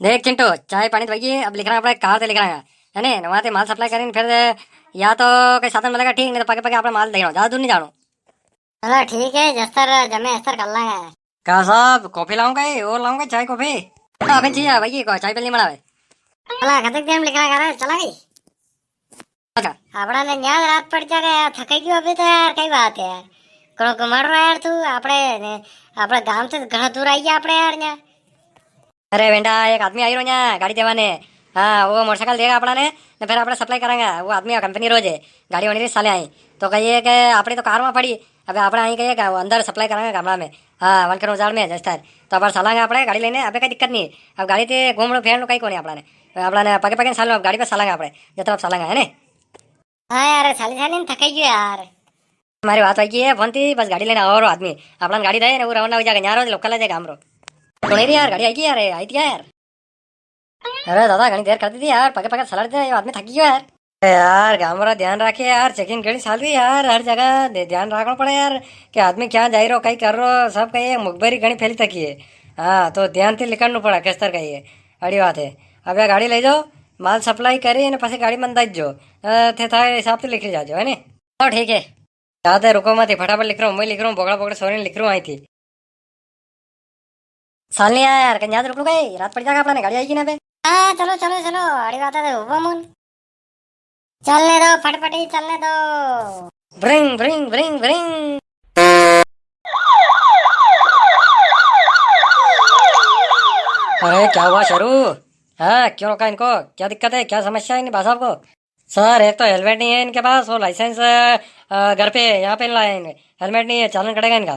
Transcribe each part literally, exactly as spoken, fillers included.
देख चिंटू, चाय पानी तो वई, अब निकला अपने कार ते निकला है, है ने? वहां ते माल सप्लाई करीन फिर या तो कोई साधन मिलेगा ठीक, नी तो पगे पगे अपना माल देना, ज्यादा दूर नी जानो। चलो ठीक है, जस्तर जमे अस्तर कर लांगा। का साहब, कॉफी लाऊं कई और लाऊं कई चाय कॉफी? हाँ, अबे जी, हाँ, भाई, को चाय पहले बनावे। चला, कतक देर में निकला करे, चला गई। अच्छा। आपणा ने न्याज रात पड़ जागा यार, थकाई गयो अभी तो यार, कई बात है यार। कणो घुमाड़ रहा यार तू, आपणे ने, आपणे गांव से घणा दूर आई गया आपणे यार न्या। अरे वेंडा, एक आदमी आई रो न्या गाड़ी देवा ने। हाँ, वो मोटरसाइकिल देगा आपणा ने, ने फिर आपणे सप्लाई करांगा। वो आदमी कंपनी रोज है, गाड़ी होनी री साले आई। तो कहिए कि आपणी तो कार में पड़ी, अबे आपणे आई कहिए कि वो अंदर सप्लाई करांगा गामड़ा में। हाँ, वनकर उजाड़ में जस्तर। तो अब सालांगा आपणे गाड़ी लेने, अबे कई दिक्कत नी। अब गाड़ी ते घूमणो फेरणो कई कोनी आपणा ने। आपणा ने पगे पगे सालो, अब गाड़ी पे सालांगा आपणे, जतरा अब सालांगा, है ने? हाँ यार, साली साली ने थकाई गयो यार। मारी बात आई है फोन थी, बस गाड़ी लेने आओ रो आदमी। आपणा ने गाड़ी दे ने वो रवाना हो जाएगा, न्यारो लोकल आ जाएगा हमरो। तो नहीं रे यार, गाड़ी आई गई यार, आई थी यार। अरे दादा, घणी देर कर दी थी यार, पगे पगे सलाड़ दे, ये आदमी थकी गयो यार। अरे यार, गामरा ध्यान रखे यार, चेकिंग घणी चाल री यार, हर जगह दे-, ध्यान रखना पड़े यार, कि आदमी क्या जाई रो, कई कर रो, सब कई मुखबरी घणी फैली थकी है। हाँ, तो ध्यान थी लिकड़ना पड़ा, किस्तर कई है, अड़ी बात है। अब या गाड़ी ले जाओ, माल सप्लाई करी ने पाछे गाड़ी मन दई जो। अ, थे थारे हिसाब से लिख जाजो, है ने? तो ठीक है। ज्यादा रुको मत, फटाफट लिख रहा हूँ, मैं लिख रहा हूँ, बोकड़ा बोकड़ा सोरे लिख रहा हूँ, आई थी। साल नहीं आया यार, कहीं याद रुक लो गए, रात पड़ जाएगा अपना ने, गाड़ी आएगी ना बे। हाँ, चलो, चलो, चलो, अड़ी बात है, हुआ मन। चलने दो, फटफटी, चलने दो। Bring, bring, bring, bring. अरे, क्या हुआ शेरू? हाँ, क्यों रोका इनको? क्या दिक्कत है? क्या समस्या है इन भाई साहब को? सर, एक तो हेलमेट नहीं है इनके पास, और लाइसेंस, अ, घर पे, यहाँ पे लाए हैं। हेलमेट नहीं है, चालान कटेगा इनका।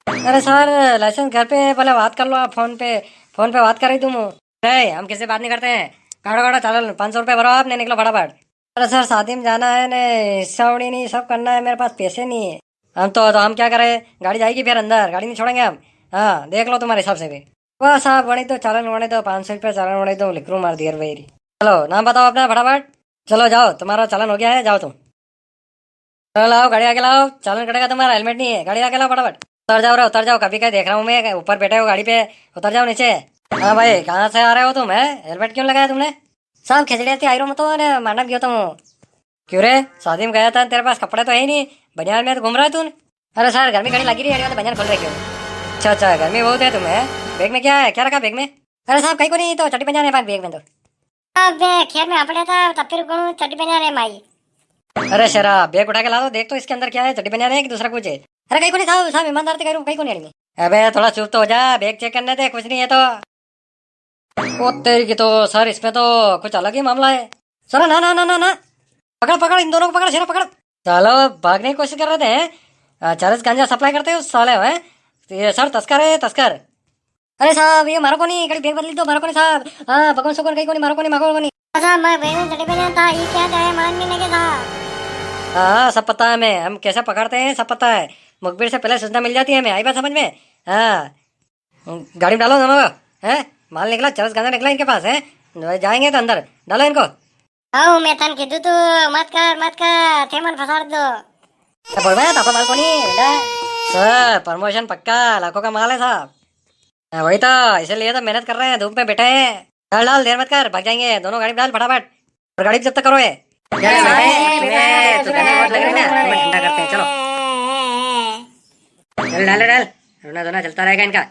अरे सर, लाइसेंस घर पे है, पहले बात कर लो आप फोन पे, फोन पे बात कर रही तुम। नहीं, हम किसी से बात नहीं करते हैं। काटो, काटो चालान, पाँच सौ रुपये भरो आप, नहीं निकलो फटाफट। अरे सर, शादी में जाना है ने, हिस्सा उड़ी नहीं, सब करना है, मेरे पास पैसे नहीं है। हम तो, तो हम क्या करें, गाड़ी जाएगी फिर अंदर, गाड़ी नहीं छोड़ेंगे हम। हाँ, देख लो तुम्हारे हिसाब से भी। वाह साहब, वणी दो चालान, वणी दो पाँच सौ रुपया चालान, वणी दो लिख रू मार दियर भाई री। चलो, नाम बताओ अपना फटाफट। चलो जाओ, तुम्हारा चालान हो गया है, जाओ तुम। चलो लाओ, गाड़ी आगे लाओ, चालान कटेगा तुम्हारा, हेलमेट नहीं है, गाड़ी आगे लाओ फटाफट। उतर जाओ रे, उतर जाओ, कभी का देख रहा हूँ मैं, ऊपर बैठे हो गाड़ी पे, उतर जाओ नीचे। हाँ भाई, कहाँ से आ रहे हो तुम, हैं? हेलमेट क्यों लगाया तुमने? साहब, खेजड़िया थी आई रो मतो ने मांडा में गयो तो हूँ। क्यों रे, शादी में गया था, तेरे पास कपड़े तो है ही नहीं, बनियान में तो घूम रहा है तू। अरे सर, गर्मी घणी लगी रही है, तो बनियान खोल रखी हो। अच्छा अच्छा, गर्मी बहुत है तुम्हें। बैग में क्या है, क्या रखा बैग में? अरे साहब, कई कोनी, तो चड्डी बनियान है बैग में तो। अबे खेत में आपड़े था, तब फिर कौन चड्डी बनियान है माई। अरे शरा, बैग उठा के ला दो, देख तो इसके अंदर क्या है, चड्डी बनियान है कि दूसरा कुछ है? अरे कई कोनी साहब, साहब ईमानदार से कह रहा हूँ, कई कोनी आदमी। अबे थोड़ा चुप तो हो जा, बैग चेक करने दे, कुछ नहीं है तो। ओ तेरी की तो सर, इसमें तो कुछ अलग ही मामला है। सर, ना, ना, ना, ना, ना। पकड़, पकड़, इन दोनों को पकड़, शेरा पकड़। सालो, भागने की कोशिश कर रहे थे, हैं? आ, चरस गांजा सप्लाई करते हो साले, हैं? ये सर तस्कर है, तस्कर। अरे साहब, ये मारो कोनी, कड़ी बैग बदली दो, मारो कोनी साहब। हाँ, भगवान शुक्र कई कोनी, मारो कोनी, मारो कोनी। साहब, मैं बैग में चड्डी पहना था, ये क्या जाए, मान नहीं लगे साहब। हाँ, हाँ, सब पता है हमें, हम कैसे पकड़ते हैं, सब पता है। मुखबिर से पहले सूचना मिल जाती है हमें, आई बात समझ में? हाँ। गाड़ी में डालो दोनों को, हैं? माल निकला, चरस गांजा निकला इनके पास, हैं? जाएंगे तो अंदर, डालो इनको। आओ, मैं थन कीधु तू, मत कर, मत कर, थे मन फसाड़ दो। तो बोल बे, तो आपका माल कोनी, बेटा। सर, प्रमोशन पक्का, लाखों का माल है साहब। हाँ, वही तो, इसीलिए तो मेहनत कर रहे हैं, धूप में बैठे हैं। डाल, डाल, देर मत कर, भाग जाएंगे, दोनों गाड़ी में डाल फटाफट। और गाड़ी जब्त करो ये। क्या है, तू गर्मी बहुत लग रही है ना, हमें ठंडा करते हैं, चलो। चल, डाल, डाल, रोना धोना चलता रहेगा इनका।